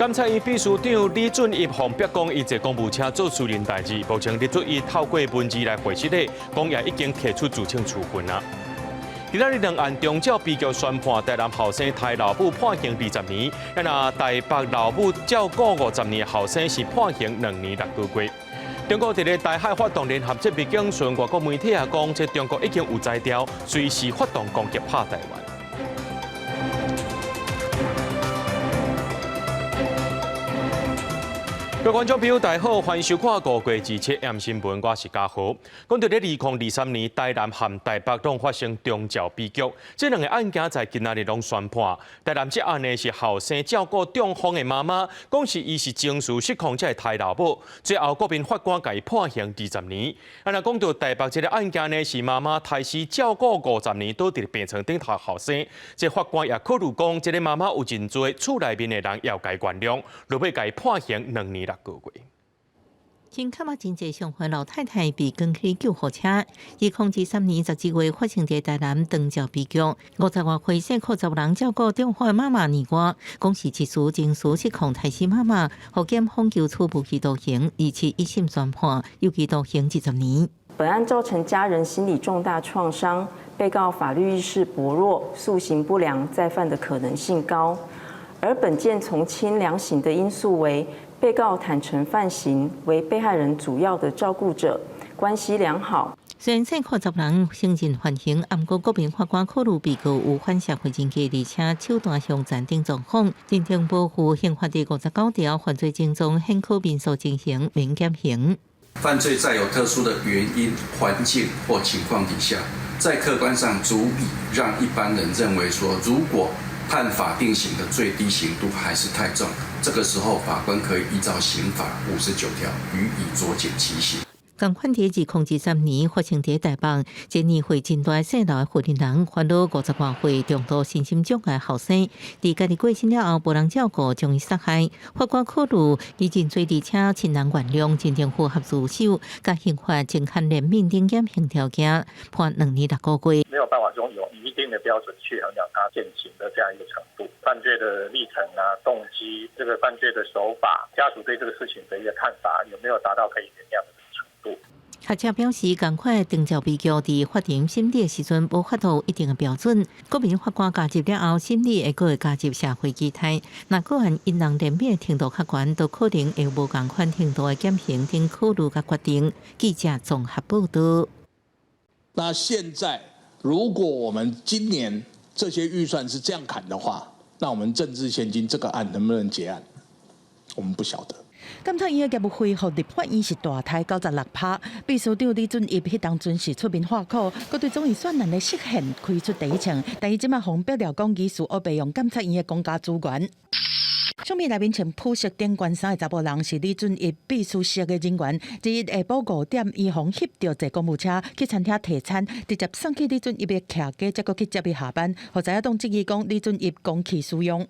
監察院秘書長李俊逸予逼供，伊坐公務車做私人代誌。目前李俊逸透過文字來回釋咧，講也已經提出辭呈處分啦。今仔日兩案長照悲劇宣判，台南後生刣老母判刑20年，啊若台北老母照顧50年後生是判刑2年6個月。中國佇咧台海發動聯合戒備演習，外國媒體也講，這中國已經有才調，隨時發動攻擊拍台灣。各位觀眾朋友，大家好，歡迎收看《五月27 M 新聞》，我是嘉豪。講到咧2023年，台南和台北攏發生長照悲劇，這兩个案件在今仔日攏宣判。台南這案呢是後生照顧中風的媽媽，講是伊是情緒失控才會刣老母，最後國民法官共伊判刑二十年。啊，若講到台北這个案件呢，是媽媽刣死照顧五十年倒佇病床頂頭後生，這法官也考慮講，這个媽媽有認罪，厝內面的人要共伊原諒，落尾共伊判刑2年6個月。前卡馬真濟傷患老太太被趕去救護車。2023年11月發生佇台南長照悲劇，50外歲細靠查某人照顧中風的媽媽年外，講是一時情緒失控刣死媽媽，予檢方求處無期徒刑，而且一審宣判有期徒刑20年。本案造成家人心理重大創傷，被告法律意識薄弱，素行不良，再犯的可能性高。而本件從輕量刑的因素為，被告坦承犯行，為被害人主要的照顧者，關係良好。雖然細靠查某人承認犯行，毋過國民法官考慮被告有反社會人格，而且手段兇殘等狀況，認定無符刑法第59條犯罪症狀顯可民訴情形，免減刑。犯罪在有特殊的原因、環境或情況底下，在客觀上足以讓一般人認為說，如果判法定刑的最低刑度還是太重，這個時候法官可以依照刑法59條予以酌減其刑。仝款佇2023年發生佇台北，這年歲真大細路的婦人，煩惱50外歲重度身心障礙後生，佇家己過身了後，無人照顧，將伊殺害。法官考慮伊認罪，而且親人原諒，真正符合自首，佮刑法增項憐憫等減刑條件，判2年6個月。沒有辦法用有一定的標準去衡量他減刑的這樣一個程度，犯罪的歷程啊、動機、這個犯罪的手法、家屬對這個事情的一個看法，有沒有達到可以原諒的程度？學者表示，仝款長照悲劇佇法庭審理的時陣，無法度一定的標準。國民法官加入了後，審理會閣會加入社會期待。若個案因人憐憫程度較懸，都可能會無仝款程度的減刑等考慮佮決定。記者綜合報導。那現在，如果我們今年這些預算是這樣砍的話，那我們政治獻金這個案能不能結案？我們不曉得。監察院的業務費予立法院是大刣96%，秘書長李俊逸彼當陣是出面話苦，閣對總預算案的釋憲開出第一槍，但伊這馬予爆料講，疑似烏白用監察院的公家資源。相片內面穿普色頂懸衫的查埔人是李俊逸秘書室的人員，日下晡5點，伊予翕著坐公務車去餐廳提餐，直接送去李俊逸的徛家，才閣去接伊下班。予在野黨質疑講李俊逸公器私用。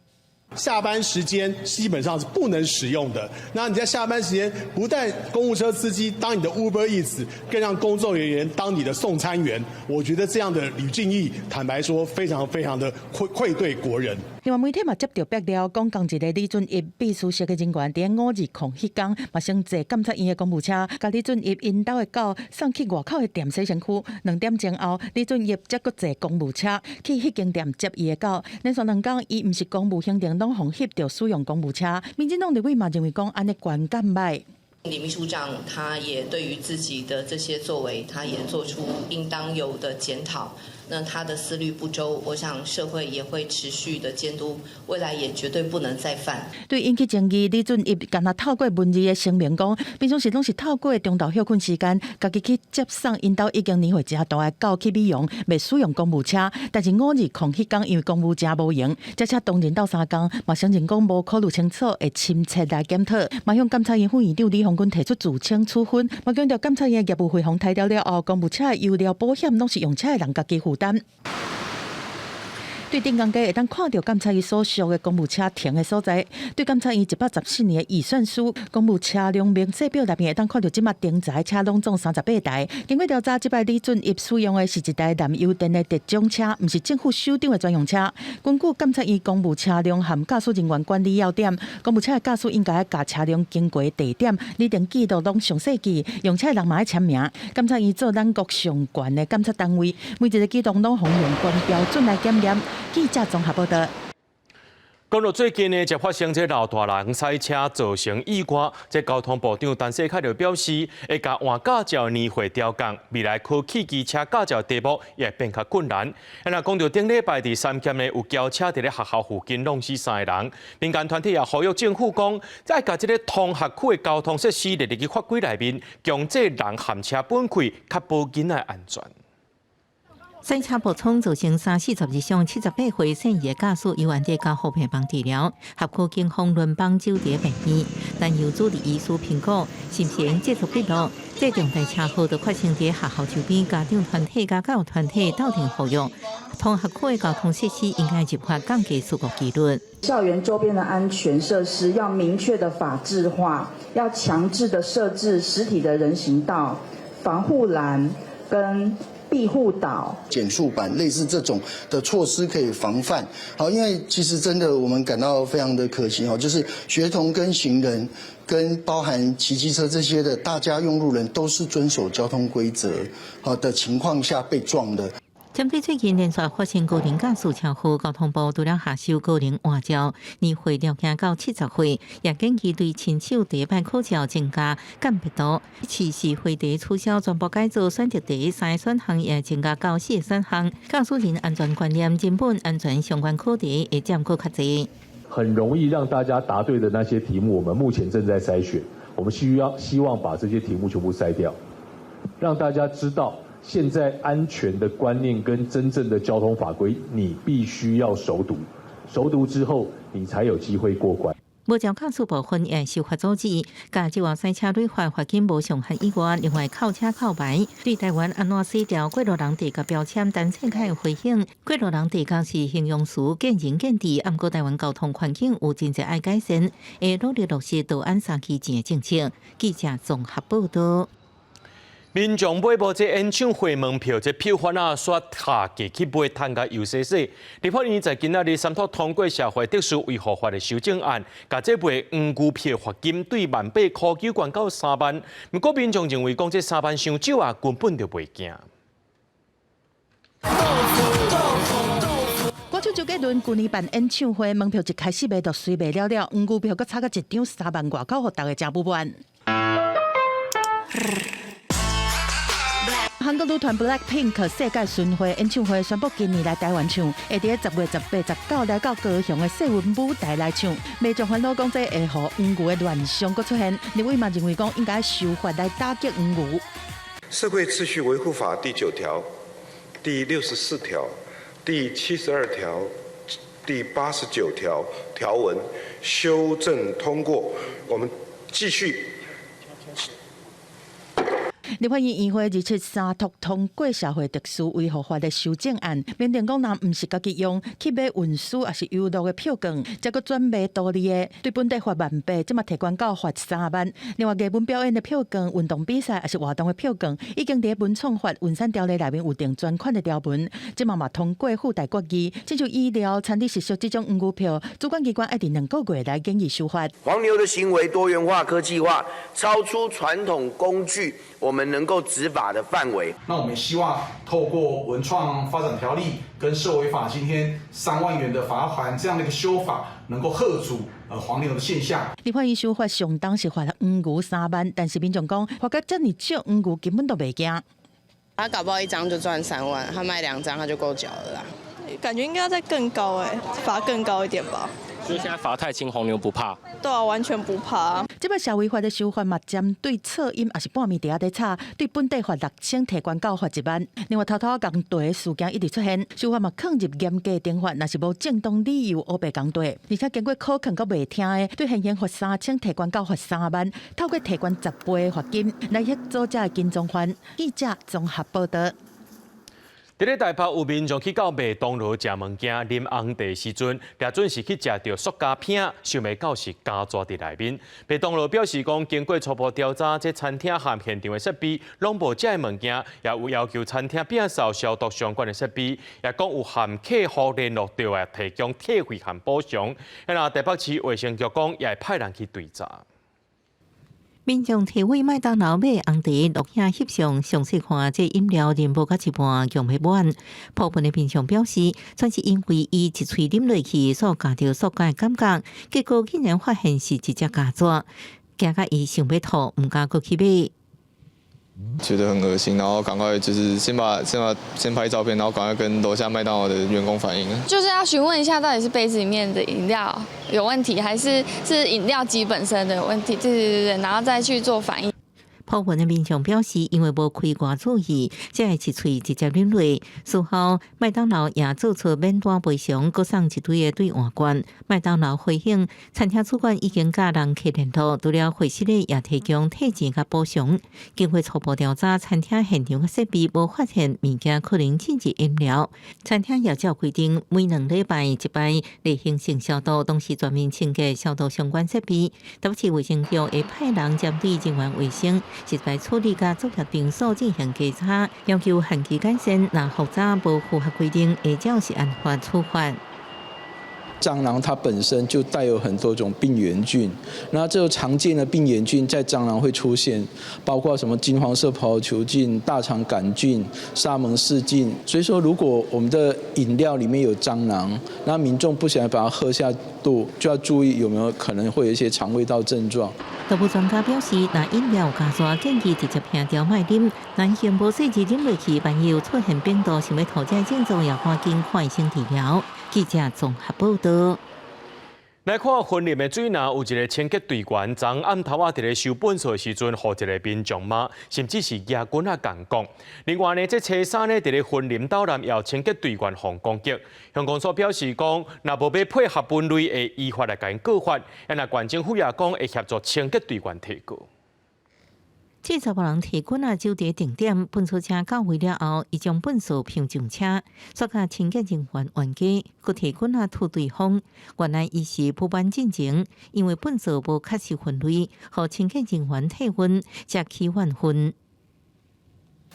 下班時間基本上是不能使用的。那你在下班時間，不但公務車司機當你的 Uber Eats，更讓工作人員當你的送餐員。我覺得這樣的呂俊毅，坦白說，非常非常的愧對國人。另外媒體嘛接著爆料，講仝一个李俊逸秘書室的人員，佇520彼工，嘛先坐監察院的公務車，共李俊逸𪜶兜的狗送去外口的店洗身軀。2點鐘後，李俊逸才閣坐公務車去彼間店接伊的狗。連續2工，伊毋是公務行程，攏予翕著使用公務車。民進黨立委嘛認為講，按呢觀感䆀。李秘書長他也對於自己的這些作為，他也做出應當有的檢討。那他的思慮不周，我想社會也會持續的監督，未來也絕對不能再犯。對引起爭議，李俊逸敢若透過文字的聲明講，平常時攏是透過中晝歇睏時間，家己去接送𪜶兜已經年歲誠大的狗去美容，袂使用公務車。但是520彼工因為公務車無閒，這車當人鬥相共，嘛承認講無考慮清楚，會深切來檢討。嘛向監察院副院長李鴻鈞提出辭呈處分，嘛強調監察院業務費予刣掉了後，公務車的油料保險攏是用車的人家己負擔。對頂工街會當看著監察院所屬的公務車停的所在。對監察院114年的預算書，公務車輛明細表內面會當看著這馬停載車攏總38台。經過調查，這擺李俊逸使用的是一台燃油電的特種車，毋是政府首長的專用車。根據監察院公務車輛和駕駛人員管理要點，公務車的駕駛應該共車輛經過地點擬定記錄攏詳細記，用車的人嘛愛簽名。監察院做咱國上懸的監察單位，每一个舉動攏予用懸標準來檢驗。記者綜合報道。講到最近呢，就發生這老大人賽車造成意外，這交通部長陳世凱就表示，會共換駕照年歲調降，未來考汽機車駕照題目也會變較困難。啊，講到頂禮拜佇三峽呢，有轎車佇咧學校附近挵死三个人，民間團體也呼籲政府講，再共這个通學區的交通設施列入去法規內面，強制人和車分開，確保囡仔安全。賽車爆衝造成三死十二傷78歲姓葉駕駛猶原佇加護病房治療，轄區警方輪班守佇病院，但由主治醫師評估，是毋是會製作筆錄。這重大車禍就發生佇學校周邊，家長團體佮教育團體鬥陣呼籲，通學區的交通設施應該入法降低事故機率。校園周邊的安全設施要明確的法制化，要強制的設置實體的人行道、防護欄跟庇護島、減速板，類似這種的措施可以防範。好，因為其實真的我們感到非常的可惜哦，就是學童跟行人，跟包含騎機車這些的，大家用路人都是遵守交通規則好的情況下被撞的。針對最近連續發生高齡駕駛車禍，交通部除了下修高齡換照年歲調降到70歲，也建議對新手第一擺考照增加鑑別度。市是灰題取消全部改做選擇題，三個選項也增加到四個選項。駕駛人安全觀念、人本安全相關課題會佔閣較濟。很容易讓大家答對的那些題目，我們目前正在篩選，我們需要希望把這些題目全部篩掉，讓大家知道。現在安全的觀念跟真正的交通法規，你必須要熟讀，熟讀之後，你才有機會過關。無照駕駛部分也修法阻止，駕照賽車累罰罰金無上限以外，另外扣車扣牌。對台灣按怎洗掉過路人地共標籤，陳世凱回應：過路人提供是形容詞，見仁見智。毋過台灣交通環境有真濟愛改善，會努力落實道安三期錢的政策。記者綜合報道。民眾買無這演唱會門票，這票販仔煞下價去買，趁共又洗洗。立法院在今仔日三讀通過社會秩序維護法的修正案，共這賣黃牛票罰金對18,000塊九懸到3萬。毋過民眾認為講這三萬傷少啊，根本就袂驚。歌手周杰倫舊年辦演唱會，門票一開始賣就隨賣了了，黃牛票閣炒到一張3萬外口，予大家誠不滿。韓國女團 BLACKPINK 世界巡迴演唱會宣布今年來台灣唱，會佇10月18、19來到高雄的世運舞台來唱。民眾煩惱講這會予黃牛的亂象閣出現，立委嘛認為講應該修法來打擊黃牛。社會秩序維護法第9條、第64條、第72條、第89條條文修正通過，我們繼續。立法院院會27三讀通過社會秩序維護法的修正案，明定講，若毋是家己用去買運輸抑是遊樂的票券，才閣轉賣圖利的，對本地罰18,000，這馬提懸到罰3萬。另外，藝文表演的票券、運動比賽抑是活動的票券，已經佇文創法完善條例內面有定專款的條文，這馬嘛通過附帶決議，親像醫療、餐廳食宿這種黃牛票，主管機關愛佇2個月來研議修法。黃牛的行為多元化、科技化，超出傳統工具，我們能夠執法的範圍。那我們希望透過文創發展條例跟社維法今天3萬元的罰鍰這樣的一個修法，能夠遏阻黃牛的現象。立法院修法上當是罰黃牛3萬，但是民眾講罰甲遮爾少，黃牛根本都袂驚。他搞不好一張就賺3萬，他賣兩張他就夠繳了啦。感覺應該要再更高誒，罰更高一點吧。所以現在罰太輕，黃牛不怕。對啊，完全不怕。這擺社維法的修法嘛，針對噪音抑是半暝佇遐咧吵，對本地罰6000，提懸到罰1萬。另外，偷偷共題的事件一直出現，修法嘛囥入嚴格懲罰，若是無正當理由烏白共題，而且經過考勸閣袂聽的，對現行罰3000，提懸到罰3萬，透過提懸10倍的罰金來嚇阻這的跟蹤犯。記者綜合報道。佇咧台北有民眾去到麥當勞食物件、啉紅茶時陣，掠準是去食著塑膠片，想袂到是膠紙佇內面。麥當勞表示講，經過初步調查，這餐廳和現場的設備攏無這个物件，也有要求餐廳摒掃消毒相關的設備，也講有和客戶聯絡著會提供退費和補償。那台北市衛生局講，也會派人去追查。民眾提位麥當勞買紅茶，錄影翕相，詳細看這飲料啉無到一半，強欲滿。部分的民眾表示，全是因為伊一喙啉落去，所咬著塑膠的感覺，結果竟然發現是一隻膠紙，驚甲伊想欲吐，毋敢閣去買。覺得很噁心，然後趕快就是先拍照片，然後趕快跟樓下麥當勞的員工反映。就是要詢問一下，到底是杯子裡面的飲料有問題，還是飲料機本身的有問題？對對對對，然後再去做反應。部分的民眾表示，因為無開關注意，才會一喙直接啉落。事後，麥當勞也做出免單賠償，閣送一堆的兌換券。麥當勞回應，餐廳主管已經佮人客聯絡，除了會室咧也提供退錢佮補償。經過初步調查，餐廳現場的設備無發現物件可能進入飲料。餐廳也照規定，每2禮拜一擺例行性消毒，同時全面清潔消毒相關設備。台北市衛生局會派人針對人員衛生、食材處理佮作業場所進行稽查，要求限期改善。若複查無符合規定，會照食安法處罰。蟑螂它本身就帶有很多種病原菌，那這個常見的病原菌在蟑螂會出現，包括什麼金黃色葡萄球菌、大腸桿菌、沙門氏菌。所以說，如果我們的飲料裡面有蟑螂，那民眾不想把它喝下肚，就要注意有沒有可能會有一些腸胃道症狀。動物專家表示，若飲料加紙，建議直接撇掉莫啉。若已經無細緻啉落去，萬一有出現病毒，想欲吐這症狀，也趕緊看醫生治療。記者綜合報道。來看雲林的水林有一个清潔隊員，昨暗頭仔佇咧收糞埽的時陣，予一个民眾罵，甚至是舉棍仔共摃。另外呢，這初三呢，佇咧雲林斗南也有清潔隊員予攻擊。鄉公所表示講，若無欲配合分類，會依法來共𪜶告發。啊，若縣政府也講會協助清潔隊員提告。這查某人提棍仔走佇定點，糞埽車到位了後，伊將糞埽拋上車，煞共清潔人員冤家，閣提棍仔吐對方。原來伊是不滿進前，因為糞埽無確實分類，予清潔人員退運，才起怨恨。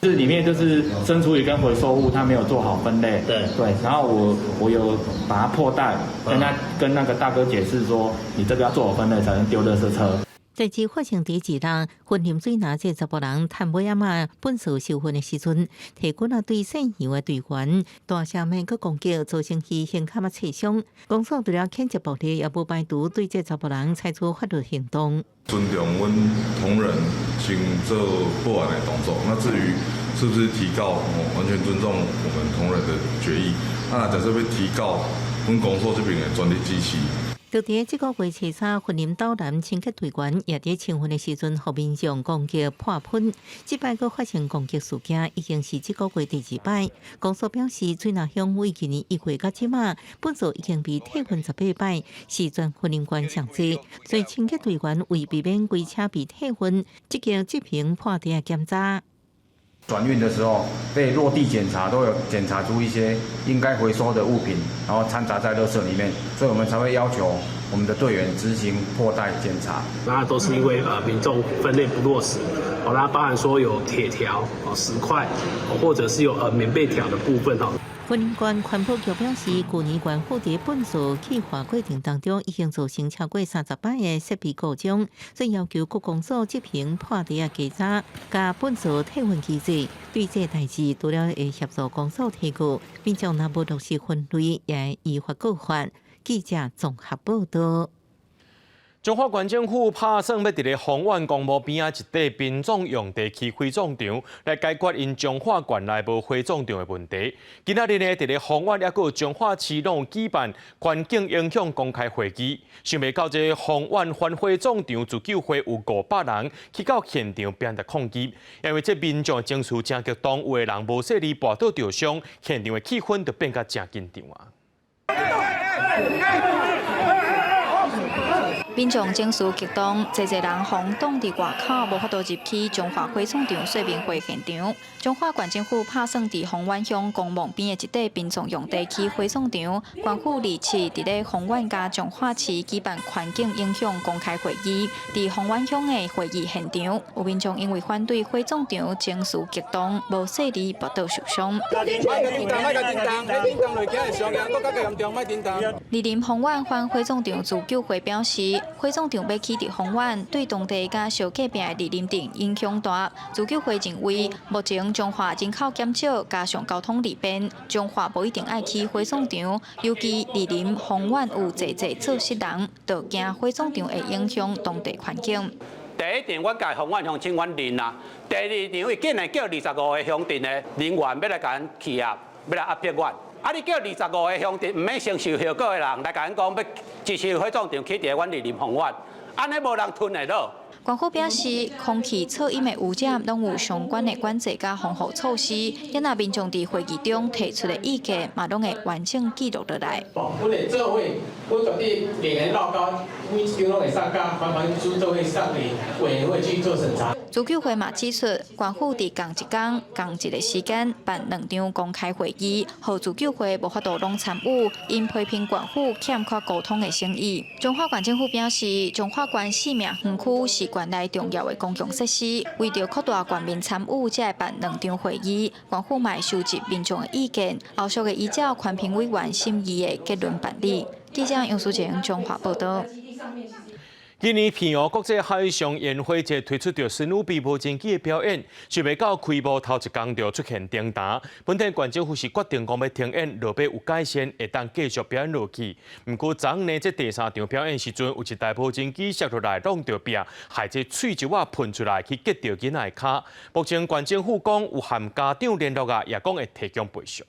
這裡面就是生廚餘跟回收物，他沒有做好分類。對對，然後我有把它破袋，跟那個大哥解釋說，你這個要做好分類才能丟垃圾車。代誌發生佇二日，雲林水林這查埔人趁尾仔仔糞埽收糞的時陣，提棍仔對姓楊的隊員大聲罵閣攻擊，造成伊胸坎仔切傷。公所除了譴責暴力，也無排除對這查埔人採取法律行動。尊重阮同仁先做報案的動作，那至於是不是提告，完全尊重我們同仁的決議。那假設欲提告，阮公所這邊會全力支持。就佇這個月初三，雲林斗南清潔隊員也佇清糞的時陣，予民眾攻擊潑噴。這擺閣發生攻擊事件，已經是這個月第二擺。公所表示，水林鄉為今年1月到這馬，糞埽已經被退運18擺，是全雲林縣上濟。所以清潔隊員為避免規車被退運，積極執行破袋檢查。轉運的時候被落地檢查，都有檢查出一些應該回收的物品，然後摻雜在垃圾裡面，所以我們才會要求我們的隊員執行破袋檢查。那都是因為民眾分類不落實，哦，那包含說有鐵條、哦石塊，或者是有棉被條的部分哈。雲林縣環保局表示，去年縣府佇糞埽氣化過程當中，已經造成超過30擺的設備故障，所以要求各公所執行破袋仔稽查，佮糞埽退運機制。對這代誌，除了會協助公所提告，民眾若無落實分類，也會依法告發。記者綜合報道。彰化縣政府拍算欲佇咧豐苑公墓邊仔一塊殯葬用地起火葬場，來解決𪜶彰化縣內無火葬場的問題。今仔日呢，佇咧豐苑抑閣有彰化市攏有舉辦環境影響公開會議，想袂到這豐苑反火葬場自救會有500人去到現場表達抗議，因為這民眾情緒誠激動，有的人無細膩跋倒著傷，現場的氣氛就變甲誠緊張啊。民眾情緒激動，濟濟人予擋佇外口，無法度入去彰化火葬場說明會現場。彰化縣政府拍算佇豐原鄉公墓邊的一塊殯葬用地起火葬場，縣府27佇咧豐原佮彰化市舉辦環境影響公開會議，佇豐原鄉的會議現場，有民眾因為反對火葬場情緒激動，無細膩跋倒受傷。蒞林豐原反火葬場自救會表示，火葬場欲起佇豐原，對當地佮相隔壁的蒞林鎮影響大。自救會認為，目前彰化人口減少，加上交通利便，彰化無一定愛起火葬場。尤其蒞林豐原有濟濟做穡人，就驚火葬場會影響當地環境。第一場，阮共豐原鄉親阮認啦。第二場，伊竟然叫25個鄉鎮的人員欲來共阮起壓，欲來壓迫阮。啊！你叫25個鄉鎮毋免承受後果的人來共阮講，欲支持火葬場起佇阮蒞林豐原，按呢無人吞會落。縣府表示，空氣噪音的污染攏有相關的管制佮防護措施。若民眾佇會議中提出的意見，嘛攏會完整記錄落來。阮會做伙，阮絕對每年繞高，每一張攏會送共環環署做伙送予委員會去做審查。自救會嘛指出，縣府佇仝一工、仝一个時間辦兩場公開會議，予自救會無法度攏參與，𪜶批評縣府欠缺溝通的誠意。彰化縣政府表示，彰化縣四名園區是縣內重要的公共設施，為著擴大縣民參與，才會辦兩場會議。縣府嘛會收集民眾的意見，後續會依照環評委員審議的結論辦理。記者楊淑晴彰化報導。今年澎湖國際海上煙火節推出著史努比無人機的表演，想袂到開幕頭一工就出現停台。本地縣政府是決定講欲停演，落尾有改善，會當繼續表演落去。毋過昨昏呢，這第三場表演時陣，有一台無人機摔落來，挵著壁，害這碎石仔噴出來，去擊著囡仔的跤。目前縣政府講有和家長聯絡啊，也講會提供賠償。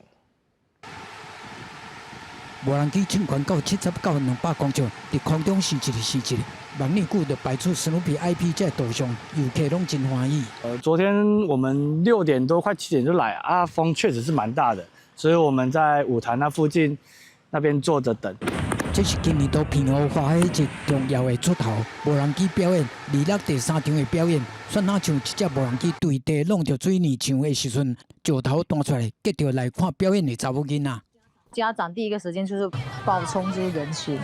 無人機衝懸到70到200公尺，佇空中時一時一，望爾久就擺出史努比 IP 這圖像，遊客攏真歡喜。昨天我們6點多快7點就來，啊，風確實是蠻大的，所以我們在舞台那附近那邊坐着等。這是今年度澎湖花火節重要的出頭，無人機表演，26第三場的表演，煞若像一隻無人機墜地挵著水泥牆的時陣，石頭彈出來，擊著來看表演的查某囡仔。家長第一個時間就是暴衝就是人群，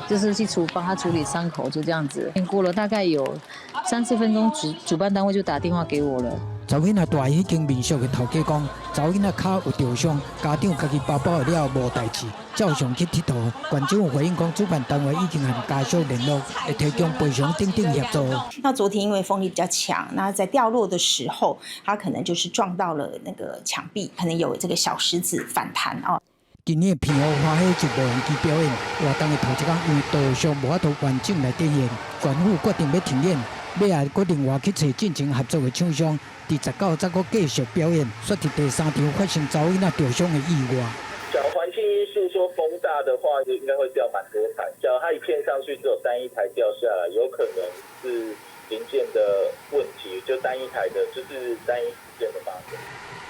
就是去幫他處理傷口，就這樣子。過了大概有三四分鐘，主辦單位就打電話給我了。查某囡仔蹛佇彼間民宿的頭家講，查某囡仔跤有著傷，家長家己包包了後無代誌，照常去𨑨迌。縣政府回應講，主辦單位已經和家屬聯絡，會提供賠償等等協助。那昨天因為風力比較強，那在掉落的時候，他可能就是撞到了那個牆壁，可能有這個小石子反彈哦。今年澎湖花火節無人機表演活動的頭一工，因為圖像無法度完整來展現，縣府決定欲停演，尾仔閣另外去揣進前合作的廠商，佇19再閣繼續表演，煞佇第三場發生查某囡仔著傷的意外。假如環境因素說風大的話，就應該會掉蠻多台。假如它一片上去只有單一台掉下來，有可能是零件的問題，就單一台的，就是單一事件的發生。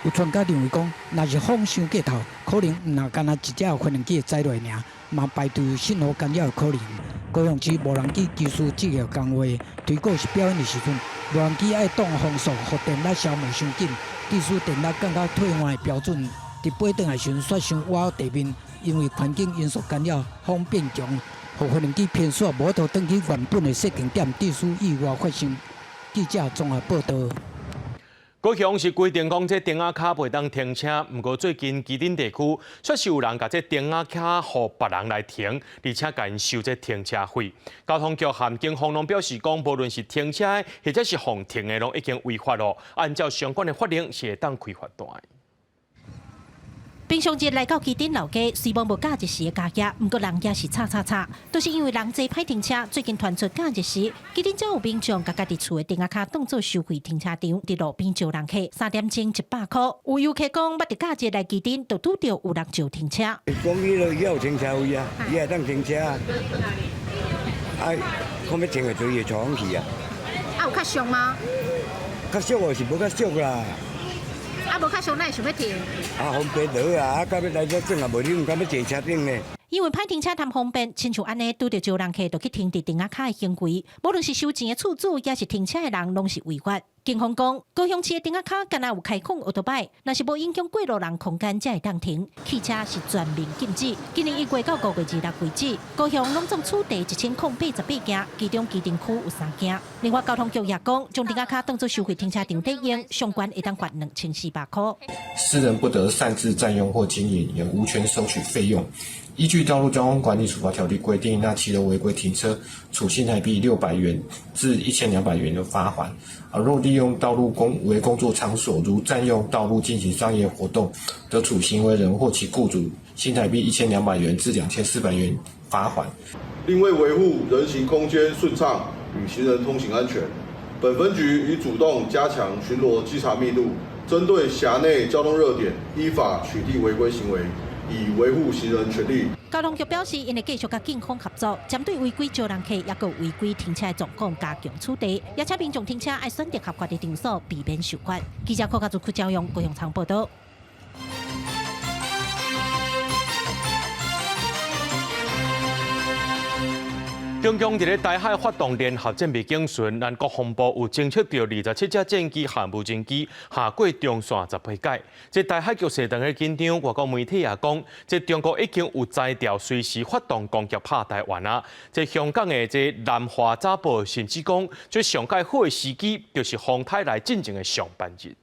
有專家認為講，若是風傷過頭，可能毋若干焦一隻飛行機會載落爾，嘛排除信號干擾的可能。高雄市無人機技術職業工會推估是表演的時陣，無人機愛擋風速，予電力消耗傷緊，致使電力降到退換的標準。佇飛轉來時陣，煞傷倚地面，因為環境因素干擾，風變強，予飛行機偏煞無法度轉去原本的設定點，致使意外發生。記者綜合報導。高雄市規定講，這釘仔跤袂當停車。毋過最近旗津地區確實有人共這釘仔跤予別人來停，而且共𪜶收這停車費。交通局和警方攏表示講，無論是停車或者是予停的，攏已經違法囉。按照相關的法令，是會當開罰單。平常日來到旗津老街，雖罔無假日時的加壓，毋過人也是吵吵吵，都是因為人濟歹停車。最近傳出假日時，旗津才有民眾共家己厝的釘仔跤當做收費停車場，佇路邊招人客，3點鐘100箍。有遊客講，捌佇假日來旗津，就拄著有人招停車。講伊落有停車位啊，伊會當停車啊。啊，講欲停的就伊會帶阮去啊。啊，有較俗嗎？較俗哦，是無較俗啦。啊，無較俗，哪會想欲停？啊，方便倒啊！啊，到尾來遮轉啊，無你毋敢欲坐車頂呢。因為歹停車貪方便，親像按呢拄著招人客，就去停佇亭仔跤的行為，無論是收錢的厝主，抑是停車的人，攏是違法。警方講，高雄市的亭仔跤敢若有開放歐多擺，若是無影響過路人空間，才會當停。汽車是全面禁止。今年1月到5月26為止，高雄攏總處罰1088件，其中旗津區有三件。另外，交通局也講，將亭仔跤當作收費停車場利用，上懸會當罰2400箍。私人不得擅自佔用或經營，也無權收取費用。依據《道路交通管理處罰條例》規定，那騎樓違規停車，處新台幣600元至1200元的罰鍰。而若利用道路公為工作場所，如佔用道路進行商業活動，得處行為人或其雇主新台幣1200元至2400元罰鍰。另為維護人行空間順暢與行人通行安全，本分局已主動加強巡邏稽查密度，針對轄內交通熱點，依法取締違規行為，以維護行人權利。交通局表示，𪜶會繼續佮警方合作，針對違規招人客，抑閣違規停車的狀況加強處罰，也請民眾停車愛選擇合法的場所，避免受罰。記者柯家祖、柯昭勇高雄場報道。中共佇咧台海發動聯合戰備警巡，咱國防部有偵測到27隻戰機和無人機下過中線18擺。這台海局勢當咧緊張，外國媒體也講，這中國已經有才調隨時發動攻擊拍台灣啊。這香港的這南華早報甚至講，這上蓋好的時機就是風颱來進前的上班日。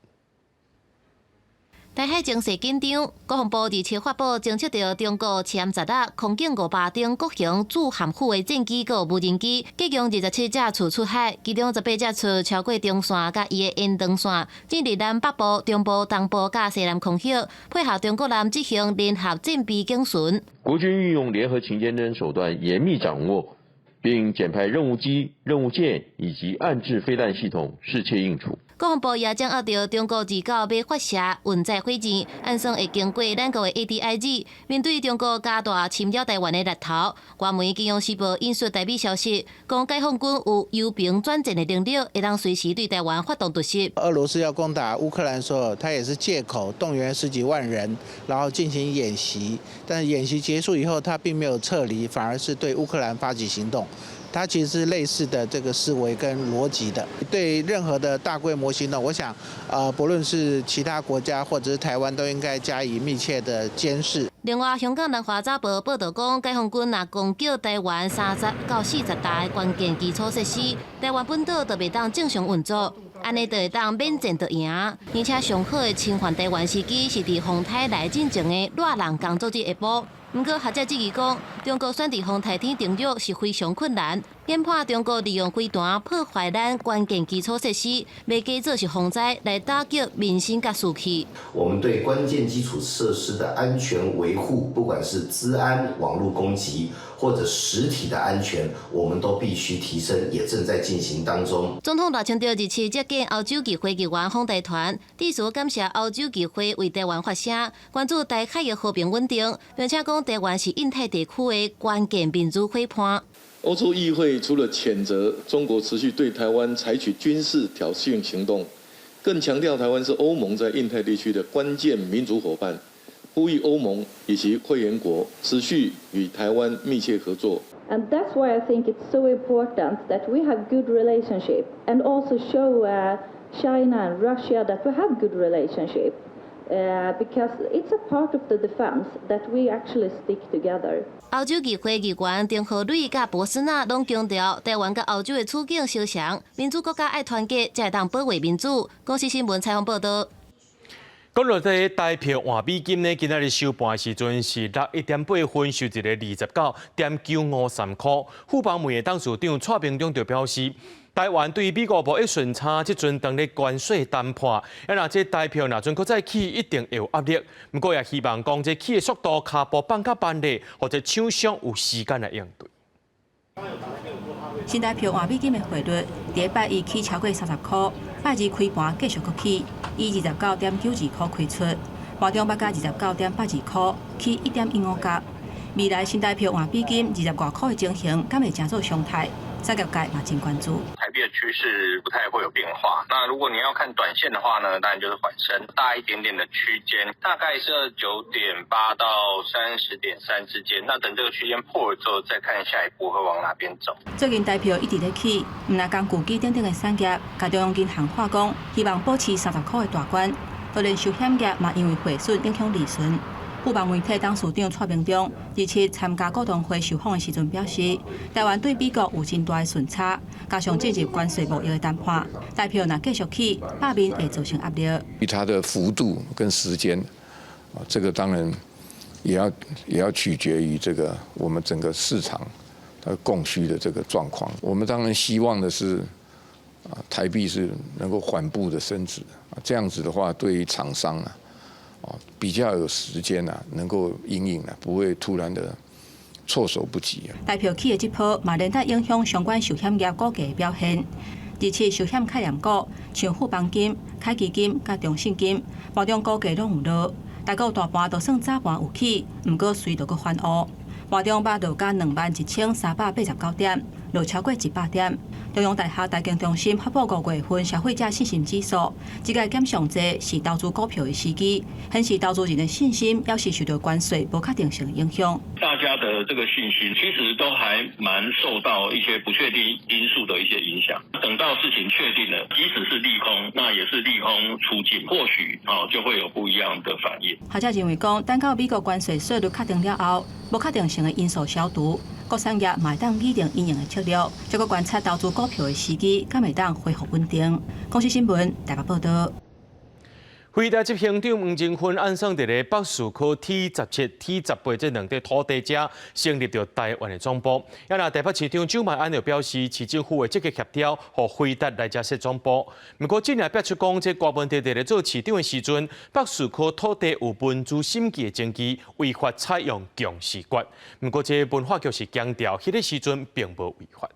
台海情勢緊張，國防部27發布偵測到中國殲16空警500等各型駐韓府的戰機佮無人機，計共27隻次出海，其中18隻次超過中線佮伊的延長線，進入咱北部、中部、東部佮西南空域，配合中國艦執行聯合戰備警巡。國軍運用聯合勤監偵手段，嚴密掌握，並檢派任務機、任務艦以及岸置飛彈系統，適切應處。國防部也掌握著中國29欲發射運載火箭，按算會經過咱國的 ADIZ。面對中國加大侵擾台灣的力頭，外媒《金融時報》引述台美消息，講解放軍有由平轉戰的能力，會當隨時對台灣發動突襲。俄羅斯要攻打烏克蘭的時候，他也是借口動員十幾萬人，然後進行演習。但是演習結束以後，他並沒有撤離，反而是對烏克蘭發起行動。它其實是類似的這個思維跟邏輯的。對任何的大規模行動，我想，不論是其他國家或者是台灣，都應該加以密切的監視。另外，香港南華早報報導講，解放軍若攻擊台灣30到40大的關鍵基礎設施，台灣本島就袂當正常運作，按呢就會當免戰就贏。而且上好的侵犯台灣時機是佇風颱來進前的熱人工作日下晡。毋過學者質疑講，中國選佇風颱天登陸是非常困難，研判中國利用飛彈破壞咱關鍵基礎設施，袂假做是風災來打擊民心佮士氣。我們對關鍵基礎設施的安全維護，不管是資安、網路攻擊或者實體的安全，我們都必須提升，也正在進行當中。總統賴清德27接見歐洲議會議員訪台團，致辭感謝歐洲議會為台灣發聲，關注台海的和平穩定，並且講台灣是印太地區的關鍵民主伙伴。歐洲議會除了譴責中國持續對台灣採取軍事挑釁行動，更強調台灣是歐盟在印太地區的關鍵民主夥伴，呼籲歐盟以及會員國持續與台灣密切合作。 And that's why I think it's so important that we have good relationship and also show China and Russia that we have good relationship. Because it's a part of the defense that we actually stick together. 歐洲議會議員丁何蕊佮博斯納攏強調，台灣佮歐洲的處境相像，民主國家愛團結，才會當保衛民主。公視新聞採訪報導。講到這台票換美金呢，今仔日收盤時陣是61.8分，收一个29.9533箍。富邦媒的董事長蔡明忠就表示，台灣對美國貿易順差，這陣當咧關稅談判，啊若這台票若陣閣再起，一定會有壓力。毋過也希望講這起的速度，跤步放較慢咧，予這廠商有時間來應對。新台票換美金的匯率，佇拜一起超過30箍，拜二開盤繼續閣起，以29.92箍開出，盤中捌共29.82箍，起1.15角。未來新台票換美金20外箍的情形，敢會成做常態？產業界嘛真關注。台幣的趨勢不太會有變化。那如果你要看短線的話呢，當然就是緩升大一點點的區間，大概是29.8到30.3之間。那等這個區間破了之後，再看下一步會往哪邊走。最近台票一直咧起，毋但工具機等等的產業，共中央銀行喊講，希望保持30箍的大關。就連壽險業嘛，因為匯損影響利潤。富邦媒體董事長蔡明忠27參加股東會受訪的時陣表示，台灣對美國有真大的順差，加上進入關稅貿易的談判，台票若繼續起，罷免會造成壓力。它的幅度跟時間，啊，這個當然也要取決於這個我們整個市場的供需的這個狀況。我們當然希望的是，啊，台幣是能夠緩步的升值，啊，這樣子的話，對於廠商啊，比較有時間啊，能夠因應啊，不會突然的措手不及啊。台票起的這波嘛，連帶影響相關壽險業股價的表現。27壽險概念股，像富邦金、凱基金、佮中信金，盤中股價攏有落。台股大盤就算早盤有起，毋過隨著閣翻烏。盤中捌落到21,389點，落超過100點。中央大學財經中心發布5月份消費者信心指數，這個減上濟是投資股票的時機，顯示投資人的信心猶是受著關稅無確定性的影響。大家的這個信心其實都還蠻受到一些不確定因素的一些影響。等到事情確定了，即使是利空，那也是利空出盡，或許哦就會有不一樣的反應。學者認為講，等到美國關稅稅率確定了後，無確定性的因素消除，各產業嘛會當擬定因應的策略，這個觀察投資股票的時機，敢會當恢復穩定。公視新聞台北報道。輝達執行長黃仁勳按算佇咧北士科 T17、T18這兩塊土地遮成立著台灣的總部。啊，若台北市長蔣萬安就表示，市政府會積極協調，予輝達來遮設總部。毋過，這也表出講，這柯文哲佇咧做市長的時陣，北士科土地有文資審計的證據，違法採用強勢決。毋過，這文化局是強調，彼個時陣並無違法。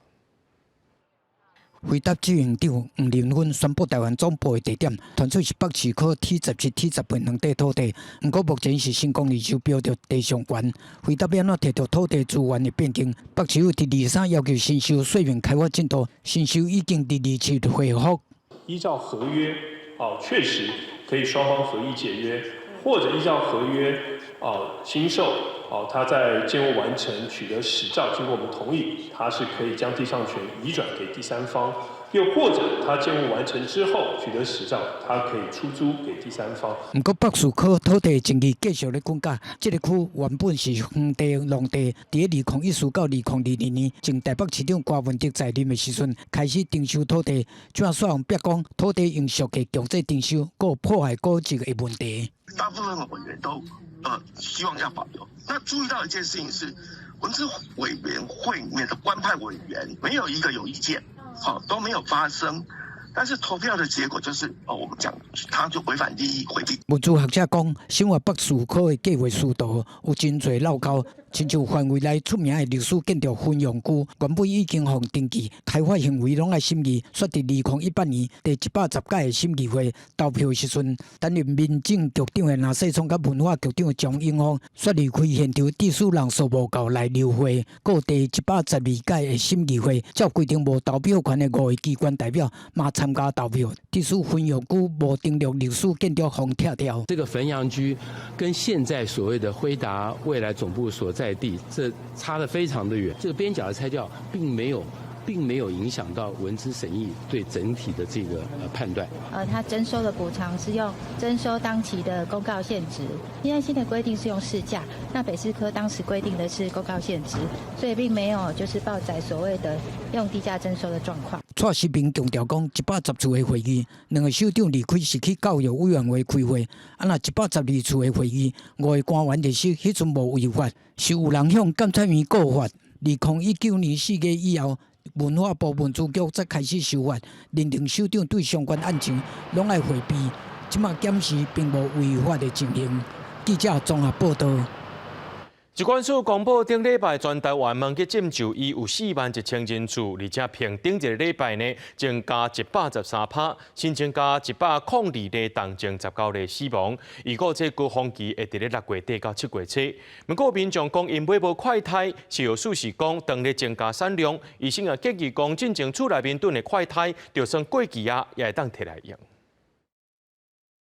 輝達執行長黃仁勳宣布台灣總部的地點，傳出是北士科 T17、T18兩塊土地。毋過目前是成功預售標著地上權。輝達欲按怎提著土地資源的變更？北市府佇23要求新收說明開發進度，新收已經佇27回覆。依照合約，哦，確實可以雙方合意解約，或者依照合約，哦，新售，哦，他在建物完成取得使照，經過我們同意，他是可以將地上權移轉給第三方，又或者他建物完成之後取得使照，他可以出租給第三方。毋過北士科土地爭議繼續咧滾架，這個區原本是荒地農地，佇2014到2022年，前台北市長柯文哲在任的時陣開始徵收土地，這擺煞予逼講土地用俗價強制徵收，閣有破壞古蹟的問題。大部分委員都希望要保留。那注意到一件事情是，文資委員會裡面的官派委員沒有一個有意見，好，都沒有發聲。但是投票的結果就是，哦，我們講他就違反利益迴避。文資學者講，新化北士科的計劃書圖有真濟漏溝，親像範圍內出名的歷史建築汾陽居，原本已經予登記開發行為攏愛審議，煞佇2018年第110屆的審議會投票的時陣，擔任民政局長的林世聰佮文化局長張永豐，煞離開現場，致使人數無夠來流會。閣有第112屆的審議會，照規定無投票權的五个機關代表嘛參加投票，致使汾陽居無登錄歷史建築予拆掉。這個汾陽居跟現在所謂的輝達未來總部所在地，這差得非常的遠。這個邊角的拆掉，並沒有影響到文資審議對整體的這個判斷。他徵收的補償是用徵收當期的公告現值，現在新的規定是用市價，那北士科當時規定的是公告現值，所以並沒有就是報載所謂的用低價徵收的狀況。蔡世明強調講，110次的會議，兩个首長離開是去教育委員會開會，啊若112次的會議，五个官員就是彼陣無違法，是有人向監察院告發。2019年4月以後，文化部文資局才開始修法，認定首長對相關案情攏愛迴避，這馬檢視並無違法的情形。記者綜合報道。疾管署公布，頂禮拜全台灣門急診就醫有4萬1千人次，而且比頂一个禮拜呢增加113%，新增加102例重症，19例死亡。預估這高峰期會佇咧6月底到7月初。不過民眾講𪜶買無快篩，食藥署是講當咧增加產量，醫生也建議講，進前厝內面囤的快篩，就算過期啊，也會當提來用。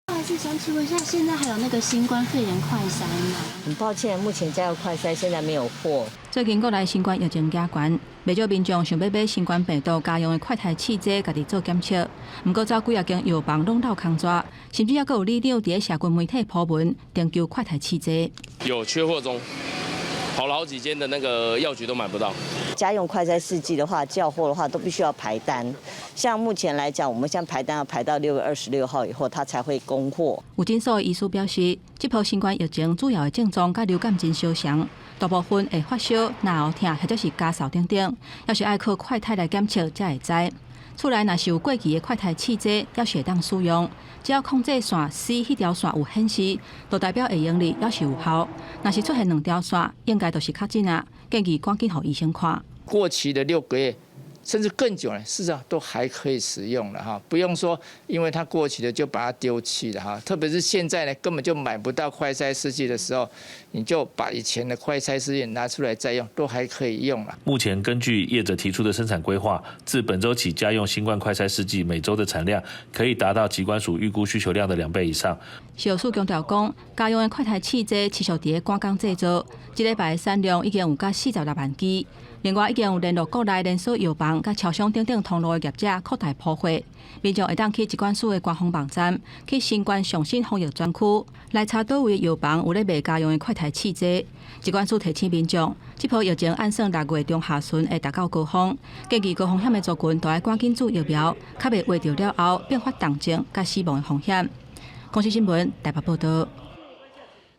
不好意思，想請問一下，現在還有那個新冠肺炎快篩嗎？很抱歉，目前家用快篩現在沒有貨。最近國內新冠疫情加懸，袂少民眾想欲買新冠病毒家用的快篩試劑，家己做檢測。毋過走幾仔間藥房攏落空逝，甚至猶閣有里長佇咧社群媒體 po 文，徵求快篩試劑。有缺貨中，跑了好幾間的那個藥局都買不到。家用快篩試劑的話，叫貨的話都必須要排單。像目前來講，我們現在排單要排到6月26號以後，它才會供貨。有診所的醫師表示，這波新冠疫情主要的症狀佮流感真相像，大部分會發燒、咽喉疼或者是咳嗽等等，猶是愛靠快篩來檢測才會知。厝內若是有過期的快篩試劑，猶是會當使用。只要控制線 C 彼條線有顯示，就代表會用得，猶是有效。若是出現兩條線，應該就是確診啊，建議趕緊予醫生看。過期的6個月，甚至更久呢，事實上都還可以使用了哈，不用說因為它過期了就把它丟棄了哈。特別是現在呢，根本就買不到快篩試劑的時候，你就把以前的快篩試劑拿出來再用，都還可以用了。目前根據業者提出的生產規劃，自本週起家用新冠快篩試劑每週的產量可以達到疾管署預估需求量的2倍以上。食藥署強調講，家用的快篩試劑持續佇咧趕工製造，這禮拜的產量已經有甲46萬支。另外，已經有聯絡國內連鎖藥房、佮超商等等通路的業者擴大鋪貨，民眾會當去疾管署的官方網站，去新冠上新防疫專區來查佗位的藥房有咧賣家用的快篩試劑。疾管署提醒民眾，這波疫情按算6月中下旬會達到高峰，建議高風險的族群都愛趕緊注疫苗，較袂患著了後變發重症佮死亡的風險。公視新聞台北報導。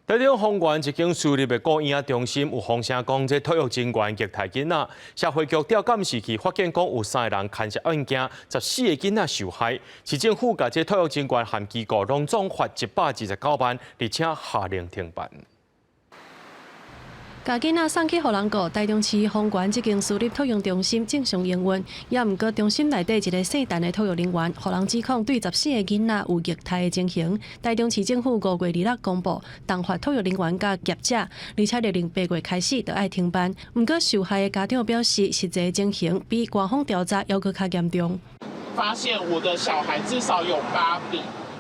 台中豐原一間私立的孤嬰中心有風聲講，這托育人員虐待囡仔，社會局調監視器發現講有三个人牽涉案件，14個囡仔受害。市政府共這托育人員和機構攏總罰129萬，而且下令停辦。共囡仔送去予人顧，台中市豐原這間私立托育中心正常營運，也毋過中心內底一个姓陳的托育人員，予人指控對14個囡仔有虐待的情形。台中市政府5月26公布，重罰托育人員佮業者，而且勒令8月開始就愛停辦。毋過受害的家長表示，實際情形比官方調查猶閣較嚴重。發現我的小孩至少有八筆。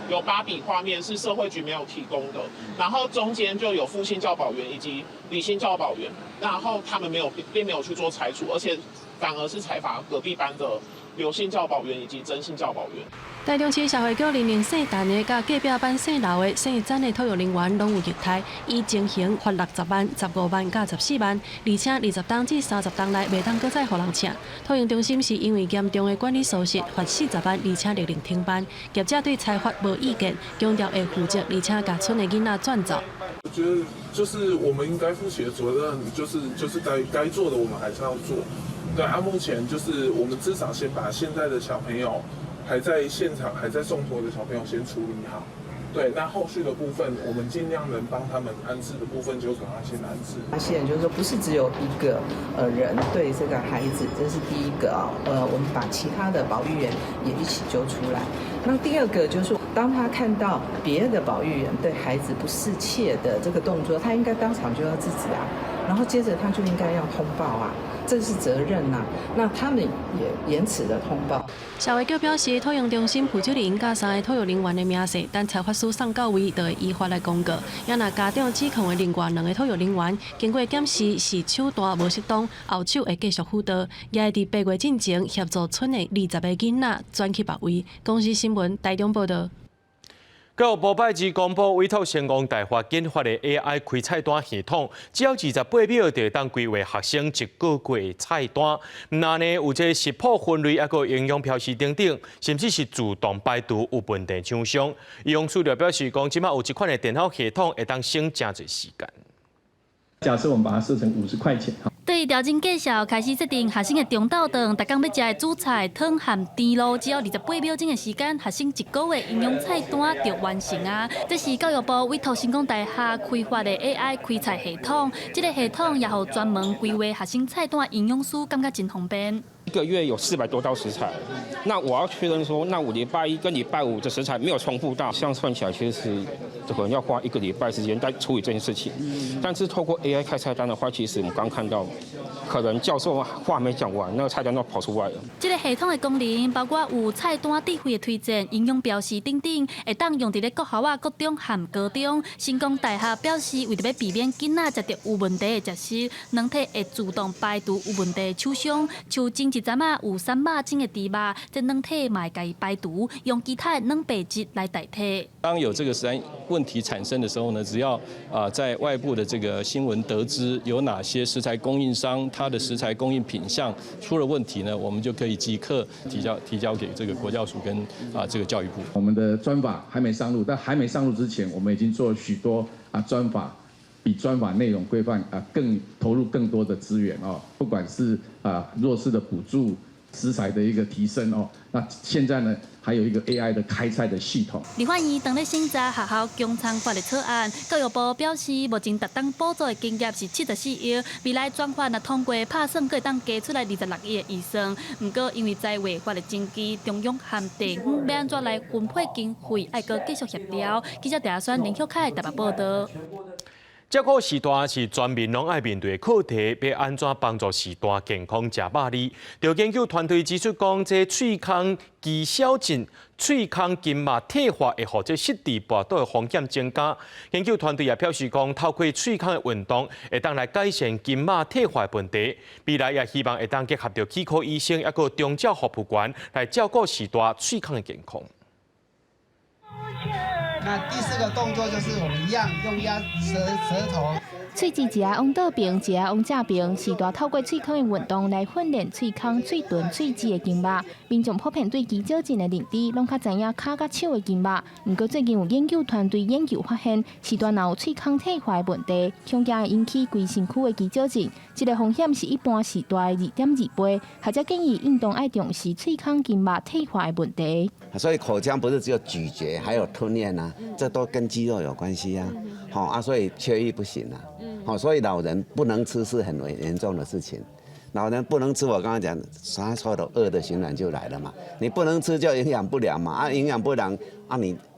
有八筆畫面是社會局沒有提供的，然後中間就有傅姓教保員以及李姓教保員，然後他們沒有並沒有去做裁處，而且反而是裁罰隔壁班的劉姓教保員以及曾姓教保員。台中市社會局認定姓陳的佮隔壁班姓劉的姓曾的托育人員攏有虐待，依情形罰60萬、15萬佮14萬，而且20冬至30冬內袂當閣再予人請。托育中心是因為嚴重的管理疏失，罰40萬，而且勒令停辦。業者對裁罰無意見，強調會負責，而且共村的囡仔轉走。我覺得就是我們應該負起的責任，就是該做的，我們還是要做。對啊，目前就是我們至少先把現在的小朋友還在現場、還在送托的小朋友先處理好。對，那後續的部分，我們盡量能幫他們安置的部分，就趕快先安置。發現就是說，不是只有一個人對這個孩子，這是第一個啊。我們把其他的保育員也一起揪出來。那第二個就是，當他看到別的保育員對孩子不適切的這個動作，他應該當場就要制止啊，然後接着他就應該要通報啊。這是責任吶，那他們也延遲了通報。社會局表示，托育中心負責人佮三个托育人員的明細，等裁罰書送到位，就會依法來公告。也若家長指控的另外兩个托育人員，經過檢視是手段無適當，後手會繼續輔導，也會佇8月進前協助村的20個囡仔轉去別位。公視新聞台中報導。教育部拜二公布委託成功大學研發的 AI 開菜單系統，只要28秒就會當規劃學生一個月的菜單。若呢有這食譜分類，抑閣營養標示等等，甚至是自動排除有問題廠商。營養師就表示講，這馬有這款的電腦系統會當省誠濟時間。假設我們把它設成50塊錢。對調整介紹，開始設定學生的中晝頓，逐工欲食的主菜湯和甜露，只要28秒鐘的時間，學生一個月營養菜單就完成啊！這是教育部委託成功大學開發的 AI 開菜系統，這個系統也予專門規劃學生菜單營養師感覺真方便。一個月有400多道食材，那我要確認說，那我禮拜一跟禮拜五的食材沒有重複到，這樣算起來其實可能要花一個禮拜時間在處理這件事情。但是透過 AI 開菜單的話，其實我們剛看到，可能教授話沒講完，那個菜單都跑出來了。這個系統的功能包括有菜單智慧的推薦、營養標示等等，會當用佇咧國校仔、國中和高中。成功大學表示，為著欲避免囡仔食著有問題的食物，軟體會自動排除有問題的廠商，像前一陣仔有三肉種的豬肉，這軟體嘛會共伊排除，用其他的蛋白質來代替。當有這個食安問題產生的時候呢，只要啊在外部的這個新聞得知有哪些食材供應商，它的食材供應品項出了問題呢，我們就可以即刻提交給這個國教署跟啊這個教育部。我們的專法還沒上路，但還沒上路之前，我們已經做了許多啊專法比專法內容規範啊更投入更多的資源哦，不管是啊弱勢的補助、食材的一個提升哦，那現在呢還有一個 AI 的開菜的系統。立法院當咧審查學校供餐法的草案，教育部表示，目前逐冬補助的金額是74億，未來專法若通過，拍算閣會當加出來26億的預算。毋過因為在違法的爭議，中央和地方欲按怎來分配經費，愛閣繼續協調。記者鄭選林旭凱台北報道。照顧序大是全民攏愛面對的課題，欲按怎幫助序大健康食百二？著研究團隊指出講，這喙空肌少症、喙空筋膜退化會予這失智跋倒的風險增加。研究團隊也表示講，透過喙空的運動，會當來改善筋膜退化的問題。未來也希望會當結合著齒科醫生，抑閣長照服務員來照顧序大喙空的健康。那第四個動作就是我們一樣用壓舌頭。喙齒一下往倒爿，一下往正爿，序大透過喙空的運動來訓練喙空、喙唇、喙齒的筋膜。民眾普遍對肌少症的認知，攏較知影跤佮手的筋膜。毋過最近有研究團隊研究發現，序大若有喙空退化的問題，恐驚會引起規身軀的肌少症。這個風險是一般序大的2.2倍。學者建議應當愛重視喙空筋膜退化的問題。所以口腔不是只有咀嚼，還有吞嚥啊，這都跟肌肉有關係啊。好啊，所以缺一不行啊。好，所以老人不能吃是很嚴重的事情。老人不能吃，我剛剛講，他說的惡的循環就來了嘛。你不能吃就營養不良嘛，啊，營養不良，啊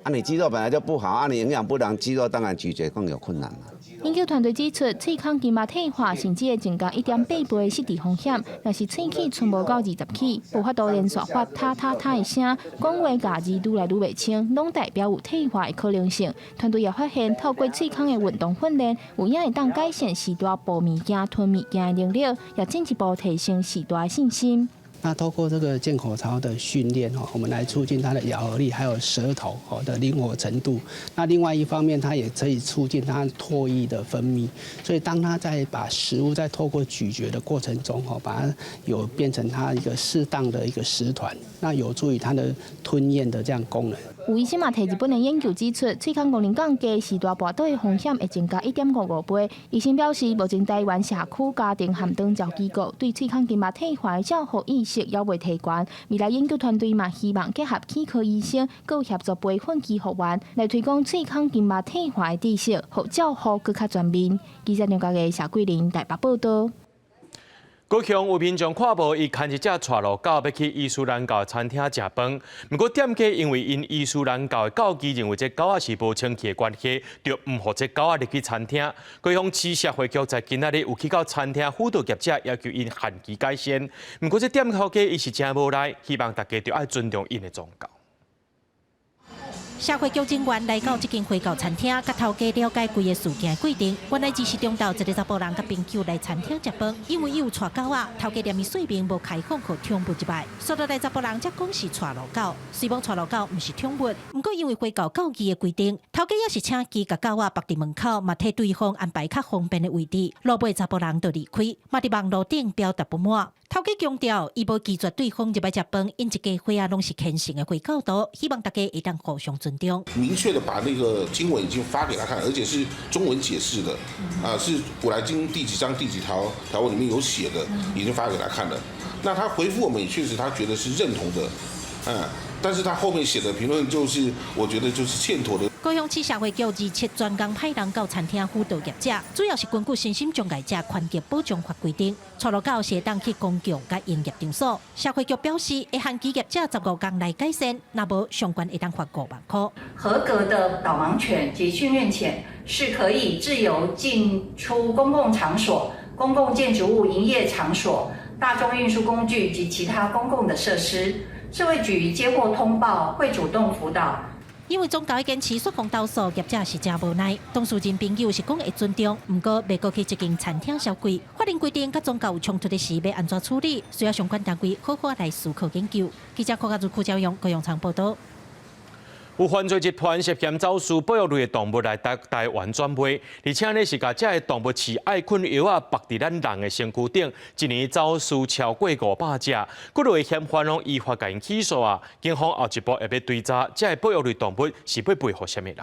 你肌肉本來就不好，啊你營養不良，肌肉當然咀嚼更有困難嘛。研究團隊指出，喙空筋膜退化甚至會增加1.8倍的失智風險。若是喙齒賰無夠20齒，無法度連續發塔塔塔的聲，講話咬字愈來愈袂清，攏代表有退化的可能性。團隊也發現，透過喙空的運動訓練，有影會當改善序大哺物件、吞物件的能力，也進一步提升序大的信心。那透過這個健口操的訓練，我們來促進他的咬合力，還有舌頭的靈活程度。那另外一方面，它也可以促進他唾液的分泌。所以當他在把食物在透過咀嚼的過程中，把它有變成它一個適當的一個食團，那有助於他的吞嚥的這樣功能。有醫生嘛提日本的研究指出，喙空功能降低，序大跋倒的風險會增加1.55倍。醫生表示，目前台灣社區家庭和長照機構對喙空筋膜退化的照護意識猶未提懸。未來研究團隊嘛希望結合齒科醫生，閣協助培訓醫護員來推廣喙空筋膜退化的知識，予照護閣較全面。記者梁家嘅謝桂玲台北報道。高雄有民眾看無，伊牽一隻帶路狗欲去伊斯蘭教餐廳食飯，毋過店家因為𪜶伊斯蘭教的教義認為這狗仔是無清氣的關係，就毋予這狗仔入去餐廳。高雄市社會局在今仔日有去到餐廳輔導業者，要求𪜶限期改善。毋過這店頭家伊是誠無奈，希望大家著愛尊重𪜶的宗教。社會局人員來到這間回教餐廳，共頭家了解規个事件的過程。原來只是中晝一个查埔人佮朋友來餐廳食飯，因為伊有帶狗仔，頭家連伊說明無開放予寵物入來。煞落來查埔人才講是帶路狗，雖罔帶路狗毋是寵物，毋過因為回教教義的規定，頭家抑是請其共狗仔縛佇門口，嘛替對方安排較方便的位置。落尾查埔人就離開，嘛佇網路頂表達不滿。頭家強調，伊無拒絕對方入來食飯，𪜶一家伙仔攏是虔誠的回教徒，希望大家會當互相尊重。尊重。明確的把那個經文已經發給他看，而且是中文解釋的，啊，是古蘭經第幾章第幾條條文裡面有寫的，已經發給他看了。那他回覆我們也確實，他覺得是認同的，嗯，但是他後面寫的評論就是，我覺得就是欠妥的。高雄市社會局27專工派人到餐廳輔導業者，主要是根據身心障礙者權益保障法規定，初六到時當去公共佮營業場所。社會局表示，會限期業者15天來改善，若無相關會當罰5萬塊。合格的導盲犬及訓練犬是可以自由進出公共場所、公共建築物營業場所、大眾運輸工具及其他公共的設施。社會局接獲通報，會主動輔導。因為宗教堅持說謊投訴，業者是誠無奈。當事人朋友是講會尊重，毋過袂閣去這間餐廳消費。法令規定，佮宗教有衝突的時，欲按怎處理，需要相關單位好好來思考研究。記者柯家如、柯昭勇、高永昌報道。有犯罪集團涉嫌走私保育類的動物來台灣轉賣，而且呢是共這个動物飼愛困藥仔縛佇咱人的身軀頂，一年走私超過500隻，幾落個嫌犯攏依法共𪜶起訴啊！警方後一步會欲追查這个保育類動物是欲賣予啥物人。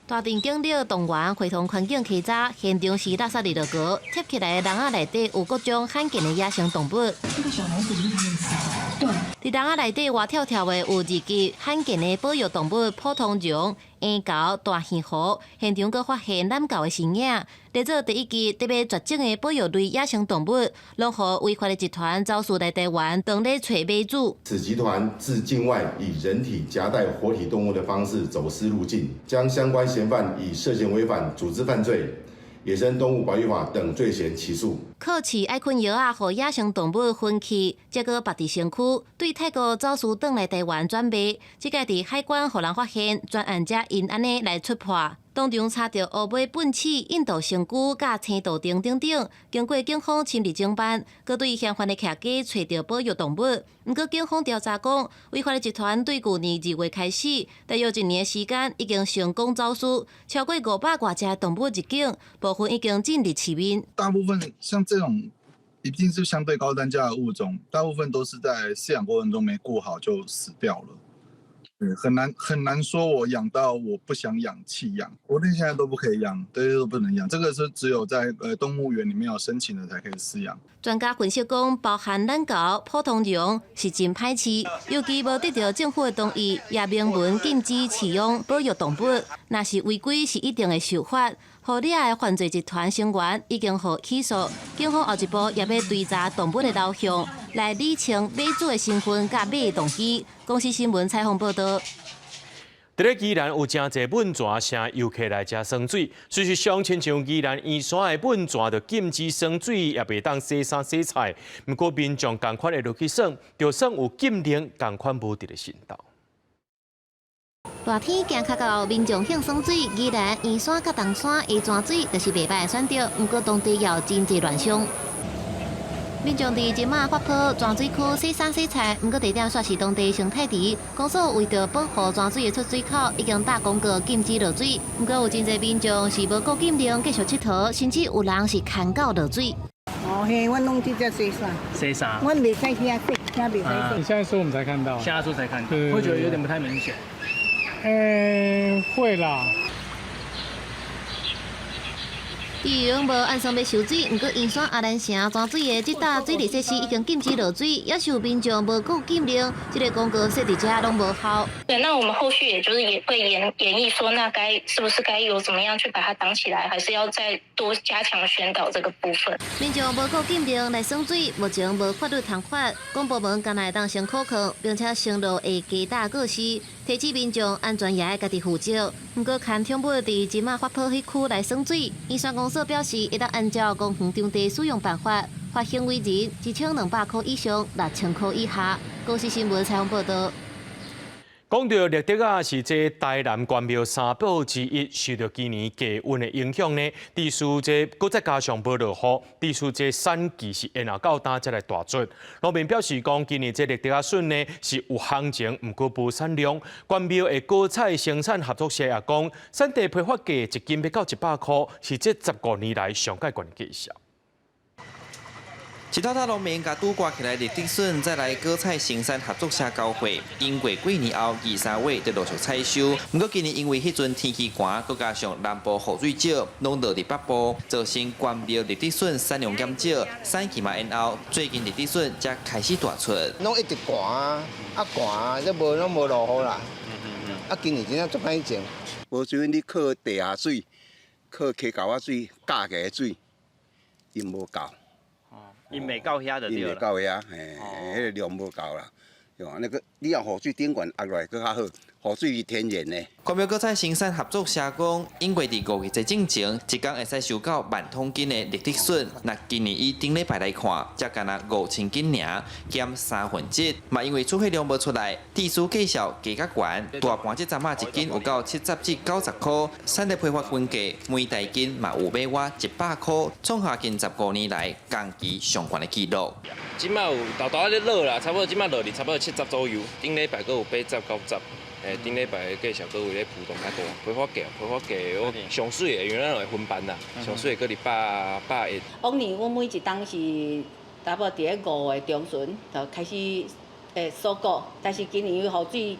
大陣景了動員會同環境稽查，現場是垃圾日落橋，貼起來的籠仔內底有各種罕見的野生動物。這個小老鼠就是他們吃的。對。佇籠仔內底活跳跳的有二級罕見的保育動物普通熊、鼴猴、大耳狐，現場閣發現懶狗的身影。列做第一支特別絕種的保育類野生動物，攏予違法的集團走私來台灣，當咧揣買主。此集團自境外以人體夾帶活體動物的方式走私入境，將相關嫌犯以涉嫌違反組織犯罪、野生動物保育法等罪嫌起訴。靠飼愛睏藥仔，予野生動物昏去，才閣縛佇身軀，對泰國走私轉來台灣轉賣。這個佇海關予人發現，專案才因按呢來出破。當場查著烏尾糞鼠、印度香菇、佮青豆丁等等，經過警方深入偵辦，閣對嫌犯的徛家揣著保育動物。毋過警方調查講，違法的集團對舊年2月開始，大約一年的時間，已經成功走私超過500外隻動物入境，部分已經進入市面。大部分像這種一定是相對高單價的物種，大部分都是在飼養過程中沒顧好就死掉了。對，很難很難說，我養到我不想養棄養，國內現在都不可以養，對，都不能養，這個是只有在動物園裡面有申請的才可以飼養。專家分析講，包含懶狗、普通熊是真歹飼，尤其無得著政府的同意，也明文禁止飼養保育動物，若是違規是一定會受罰。予掠的犯罪集團成員已經予起訴，警方後一步也欲追查動物的流向，來理清買主的身份佮買的動機。公視新聞採訪報導。佇咧宜蘭有誠濟噴泉，請遊客來遮耍水。事實上，親像宜蘭圓山的噴泉，就禁止耍水，也袂當洗衫洗菜。毋過民眾仝款會落去耍，就算有禁令，仝款無佇咧順道。熱天行較到民眾興耍水，宜蘭圓山佮東山的泉水就是袂䆀的選擇。毋過當地也有真濟亂象。民眾佇這馬發泡泉水區洗衫洗菜，毋過地點煞是當地生態池。公所為著保護泉水的出水口，已經打廣告禁止落水。毋過有真濟民眾是無顧禁令，繼續𨑨迌，甚至有人是牽狗落水。哦嘿，阮攏佇遮洗衫。洗衫。阮袂使去遐洗，遐袂使洗。你現在說我們才看到。現在說才看到，會覺得有點不太明顯。會啦。伊攏無按算欲收水，毋過圓山阿蘭城泉水的這搭水利設施已經禁止落水，也是有民眾無顧禁令，這个廣告設佇遮攏無效。對，那我們後續也就是也會研議說，那該是不是該有怎麼樣去把它擋起來，還是要再多加強宣導這個部分。民眾無顧禁令來耍水，目前無法律通罰，公部門敢若會當先扣扣，並且承諾會加大告示，提醒民眾安全也愛家己負責。毋過，牽寵物佇這馬發泡彼區來耍水，圓山公所表示，會當按照公園場地使用辦法，罰行為人1200塊以上6000塊以下。公視新聞採訪報導。講著獵德仔，是這台南關廟三寶之一，受著今年低溫的影響呢，致使這閣再加上無落雨，致使這產季是延後到今才來大出。農民表示講，今年這獵德仔筍呢是有行情，毋過無產量。關廟的果菜生產合作社也講，產地批發價一斤欲到100塊，是這15年來上蓋懸的價數。一透透農民共拄掛起來立竹筍，再來果菜生產合作社交貨。經過過年後，二三月就陸續採收。毋過今年因為彼陣天氣寒，閣加上南部雨水少，攏落佇北部，造成關廟立竹筍產量減少，產期嘛延後。最近立竹筍才開始大出。攏一直寒啊，啊寒，這無攏無落雨啦。啊，今年真正足歹種。無水你靠地下水，靠溪溝仔水，加起的水，𪜶無夠。𪜶袂夠遐就對啦。𪜶袂夠遐，嘿，彼個量無夠啦。對吧？那個你用雨水頂懸壓落來閣較好，雨水是天然的。關廟果菜生產合作社講，應該佇5月底進前，一工會使收到1萬公斤的立竹筍。若今年以頂禮拜來看，才干焦5000斤爾，減1/3。嘛因為出貨量無出來，地主價數加較懸，大盤這陣仔一斤有到70至90箍，產地批發均價每大斤嘛有買倚100箍，創下近15年來同期上懸的紀錄。這擺有沓沓仔咧落啦，差不多這擺落佇差不多70左右，頂禮拜閣有80、90。頂禮拜的價數閣有咧浮動較大，批發價，批發價我上媠的，因為咱會分班啦，上媠的閣佇100、110。往年阮每一冬是差不多佇咧5月中旬就開始收割，但是今年雨水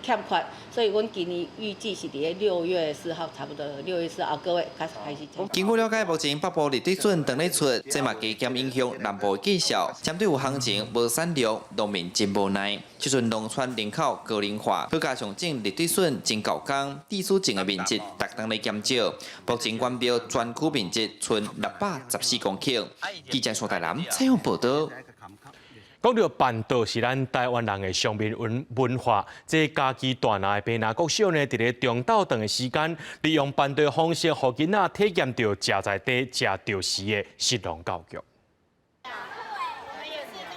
欠缺，所以阮今年預計是佇咧6月4號，差不多6月4號個月開始開始。根據了解，目前北部立竹筍當咧出，這嘛加減影響南部的價數。針對有行情無產量，農民真無奈。這陣農村人口高齡化，閣加上種立竹筍真猴工，地主種的面積逐冬咧減少。目前關廟全區面積賰614公頃。記者蘇大南採訪報導。講到辦桌是咱台灣人的上面文化，這嘉義大林的坪林國小呢，佇咧中晝頓的時間，利用辦桌方式，予囡仔體驗著食在地、食著時的食農教育。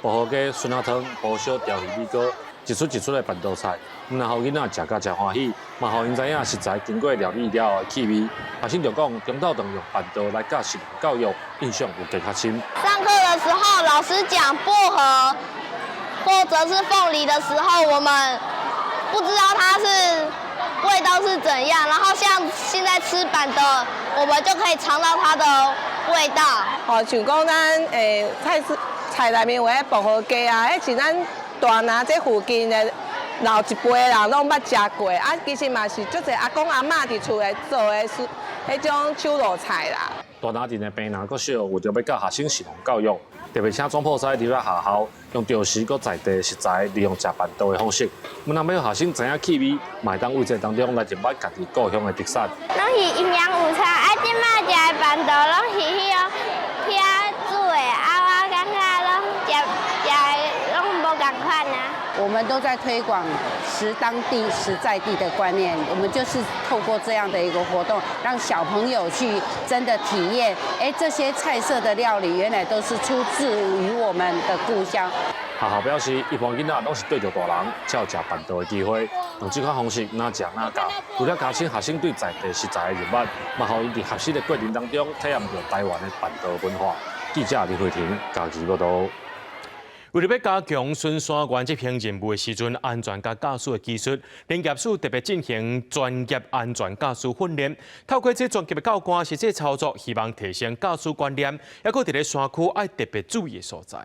薄荷雞、筍仔湯、蒲燒鯛魚米糕，一出一出的辦桌菜，毋但予囡仔食甲誠歡喜，嘛予𪜶知影食材經過料理了後的氣味。學生就講，中晝頓用辦桌來教食農教育，印象有加較深。上課的時候，老師講薄荷或者是鳳梨的時候，我們不知道它是味道是怎樣。然後像現在吃辦桌，我們就可以嘗到它的味道。哦，像講咱菜市菜內面有彼薄荷雞啊，彼是咱大林這附近的老一輩人攏捌食過，啊，其實嘛是足濟阿公阿嬤佇厝內做的是彼種手路菜啦。大林鎮的坪林國小為著欲教學生食農教育，特別請總鋪師入來學校，用著時閣在地食材，利用食辦桌的方式，毋但欲予學生知影氣味，嘛會當為這當中來認捌家己故鄉的特產。攏是營養午餐，啊，這擺食的辦桌攏是彼個遐煮的，啊，我感覺攏食食的攏無仝款啊。我們都在推廣食當地、食在地的觀念，我們就是透過這樣的一個活動，讓小朋友去真的體驗，哎，這些菜色的料理原來都是出自於我們的故鄉。學校表示，一般囡仔攏是對著大人才有食辦桌的機會，用這款方式哪食哪教，除了加深學生對在地食材的認捌，嘛予𪜶佇學習的過程當中體驗著台灣的辦桌文化。記者李慧婷嘉義報導。為著欲加強巡山員執行任務的時陣，安全佮駕駛的技術，林業署特別進行專業安全駕駛訓練。透過這專業的教官實際操作，希望提升駕駛觀念，抑閣佇咧山區愛特別注意的所在。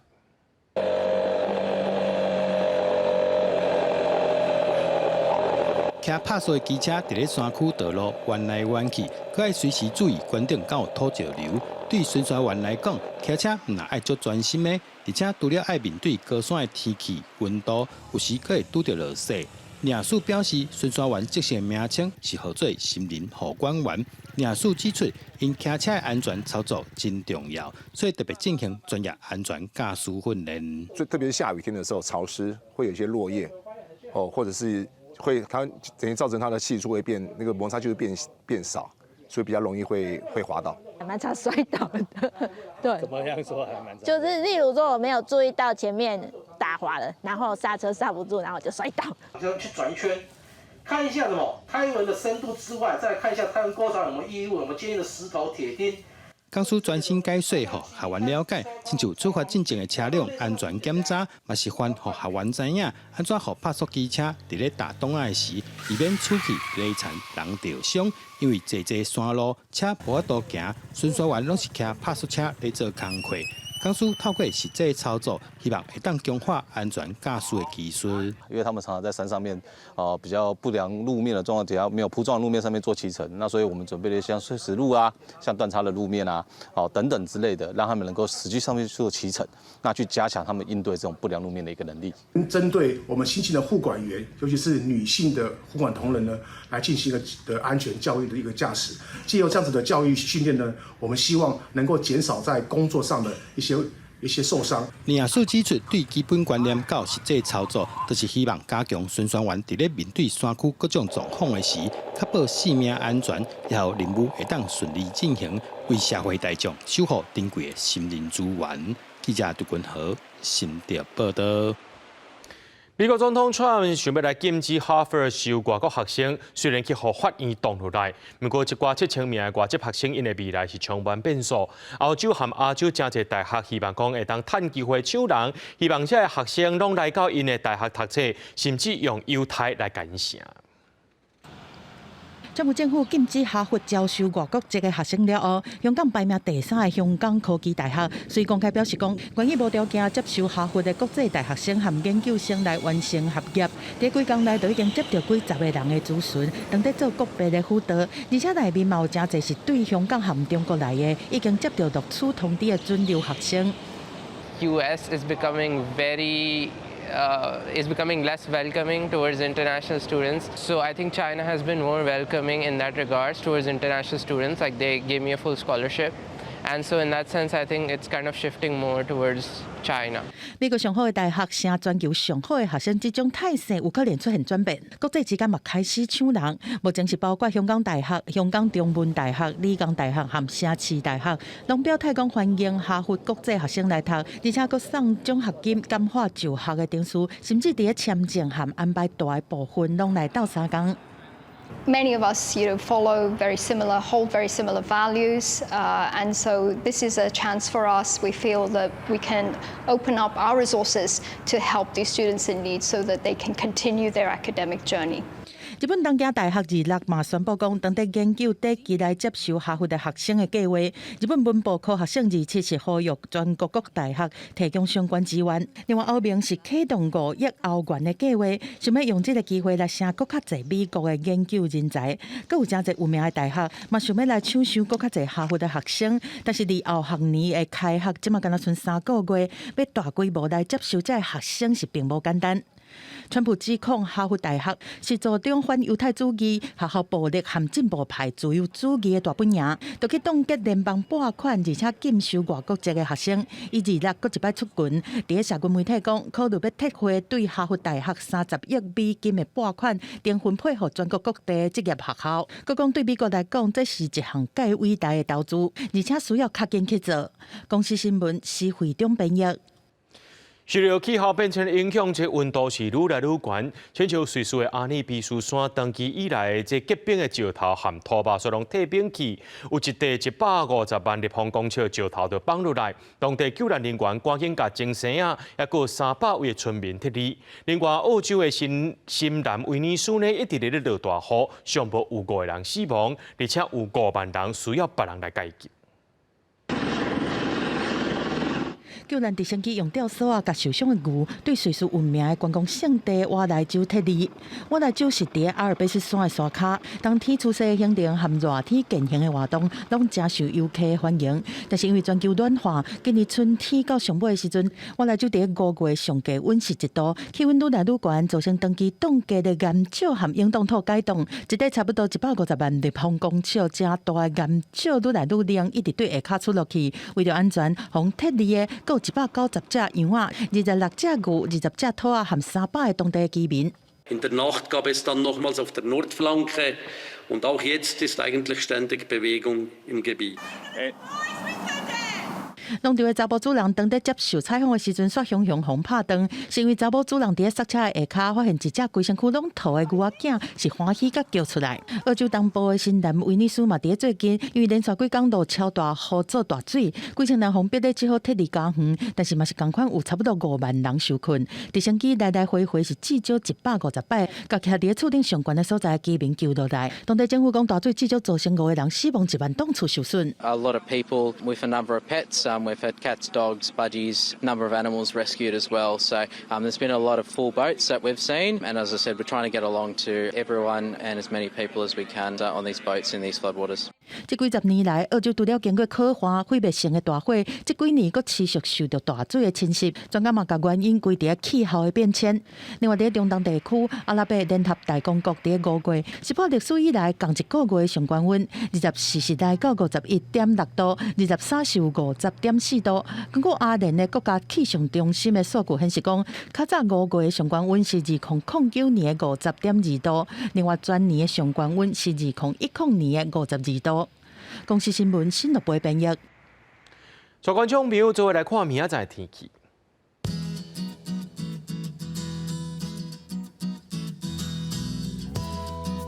騎拍速的機車佇咧山區道路彎來彎去，閣愛隨時注意懸頂敢有土石流。對巡山員來講，騎車毋但愛足專心的，而且除了愛面對高山的天氣、溫度，有時閣會拄著落雪。林署表示，巡山員正式名稱是號做森林護管員。林署指出，𪜶騎車的安全操作真重要，所以特別進行專業安全駕駛訓練。最特別是下雨天的時候，潮濕會有一些落葉，哦，或者是會它等於造成它的氣速會變，那個摩擦就會變少，所以比較容易會滑倒。還蠻常摔倒的，對。怎麼樣說還蠻常？就是例如說我沒有注意到前面打滑了，然後剎車剎不住，然後就摔倒。就去轉一圈，看一下什麼胎輪的深度之外，再看一下胎輪溝槽有沒有異物，有沒有堅硬的石頭、鐵釘。講師專心解說，予學員了解，親像出發進前的車輛安全檢查，嘛示範予學員知影，按怎予拍速機車佇咧踏擋仔的時，避免出去犁田人著傷。因為濟濟山路車無法度行，巡山員攏是騎拍速車咧做工課。講師透過實際操作，希望會當強化安全駕駛的技術。因為他們常常在山上面，啊比較不良路面的狀況底下，沒有鋪裝路面上面做騎乘，那所以我們準備了像碎石路啊、像斷差的路面啊、哦等等之類的，讓他們能夠實際上面做騎乘，那去加強他們應對這種不良路面的一個能力。針對我們新進的護管員，尤其是女性的護管同仁呢，來進行一個的安全教育的一個駕駛。藉由這樣子的教育訓練呢，我們希望能夠減少在工作上的一些受傷。林亞書指出，對基本觀念到實際操作，都是希望加強巡山員佇咧面對山區各種狀況的時，確保性命安全，然後任務會當順利進行，為社會大眾守護珍貴的森林資源。記者杜君豪新竹報道。美國總統川普想欲來禁止哈佛收外國學生，雖然去予法院擋落來，毋過一寡7000名的外籍學生，𪜶的未來是充滿變數。歐洲和亞洲誠濟大學希望講會當趁機會搶人，希望這个學生攏來到𪜶的大學讀冊，甚至用猶太來共𪜶城。川普政府禁止哈佛招收外國籍的學生了後，香港排名第三的香港科技大學遂公開表示講，願意無條件接受哈佛的國際大學生和研究生來完成學業。佇幾工內就已經接著幾十个人的諮詢，當咧做國別的輔導，而且內面嘛有誠濟是對香港和中國來的，已經接著錄取通知的准留學生。 US is becoming less welcoming towards international students. So I think China has been more welcoming in that regards towards international students. Like, they gave me a full scholarship. And so in that sense, I think it's kind of shifting more towards China. 美國上好的大學，成全球上好的學生，這種態勢有可能出現轉變。國際之間嘛開始搶人，目前是包括香港大學、香港中文大學、理工大學和城市大學，攏表態講歡迎哈佛國際學生來讀，而且閣送獎學金、簡化就學的程序，甚至佇咧簽證和安排大的部分，攏來鬥相共。 Many of us follow very similar, hold very similar values, and so this is a chance for us. We feel that we can open up our resources to help these students in need so that they can continue their academic journey. 日本東京大學26嘛宣布講，當咧研究短期來接受哈佛的學生的計劃。日本文部科學省27是呼籲全國各大學提供相關資源。另外，歐盟是啟動5億歐元的計劃，想欲用這个機會來請閣較濟美國的研究人才。閣有誠濟有名的大學嘛想欲來搶收閣較濟哈佛的學生，但是離後學年的開學，這馬干焦賰3個月，欲大規模來接受這个學生是並無簡單。川普指控哈佛大學是助長反猶太主義、學校暴力和進步派自由主義的大本營，就去凍結聯邦撥款，而且禁收外國籍的學生。伊26閣一擺出拳，佇咧社群媒體講，考慮欲撤回對哈佛大學30億美金的撥款，重分配予全國各地職業學校。閣講對美國來講，這是一項蓋偉大的投資，而且需要較緊去做。公視新聞施惠中編譯。受著氣候變遷影響，這溫度是愈來愈懸。親像瑞士的阿爾卑斯山，長期以來這結冰的石頭和土肉煞攏退冰去，有一塊150萬立方公尺的石頭就放落來。當地救難人員趕緊共前生仔，抑閣300位的村民撤離。另外，澳洲的新南威爾斯呢，一直咧落大雨，上無有5個人死亡，而且有5萬人需要別人來解救。救難直升機用吊索仔，共受傷的牛對瑞士聞名的觀光勝地瓦萊州撤離。瓦萊州是佇阿爾卑斯山的山跤，冬天出色的行程和熱天健行的活動，攏誠受遊客歡迎。但是因為全球暖化，今年春天到上尾的時陣，瓦萊州佇5月上低溫是1度，氣溫愈來愈懸，造成長期凍結的岩石和永凍土解凍，一塊差不多150萬立方公尺誠大的岩石愈來愈冷，一直對下跤出落去。為著安全，予撤離的閣有190隻羊仔、26隻牛、20隻兔仔和300個當地居民。 In der Nacht gab es dann nochmals auf der Nordflanke und auch jetzt ist eigentlich ständig Bewegung im Gebiet. 農場的查埔主人當咧接受採訪的時陣，煞雄雄予拍斷，是因為查某主人佇咧剎車的下跤，發現一隻規身軀攏塗的牛仔囝是歡喜共叫出來。澳洲東部的新南威爾斯嘛，佇咧最近，因為連續幾工落超大雨做大水，幾千人予逼咧只好撤離家園，但是嘛是仝款有差不多5萬人受困。直升機來來回回是至少150擺，共徛佇咧厝頂上懸的所在居民救落來。當地政府講大水至少造成五個人死亡，1萬棟厝受損。 A lot of people with a number of pets. We've had cats, dogs, budgies, number of animals rescued as well. So there's been a lot of full boats that we've seen. And as I said, we're trying to get along to everyone and as many people as we can on these boats in these floodwaters. 這幾十年來，澳洲除了經過可旱、毀滅性的大火，這幾年閣持續受著大水的侵襲。專家嘛共原因歸佇氣候的變遷。另外，佇中東地區，阿拉伯聯合大公國佇5月是破歷史以來仝一個月上懸溫，24氏來到51.6度，23是有50.4度。根據阿聯的國家氣象中心的數據顯示講，較早5月上懸溫是2009年的50.2度，另外全年的上懸溫是2010年的52度。公視新聞新樂培編譯。帶觀眾朋友做伙來看明仔載天氣。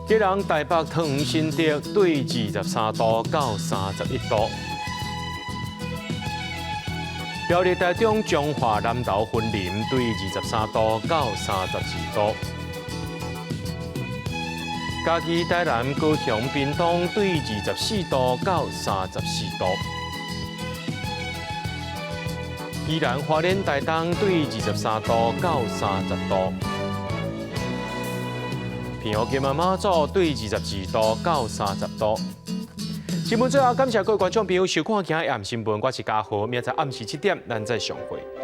基隆、台北、桃園、新竹對23度到31度。苗栗、台中、彰化、南投、雲林對23度到32度。嘉義、台南、高雄、屏東對24度到34度。宜蘭、花蓮、台東對23度到30度。澎湖、金門、馬祖對22度到30度。新聞最後感謝各位觀眾朋友收看今日暗新聞，我是嘉豪，明仔載暗時7點，咱再相會。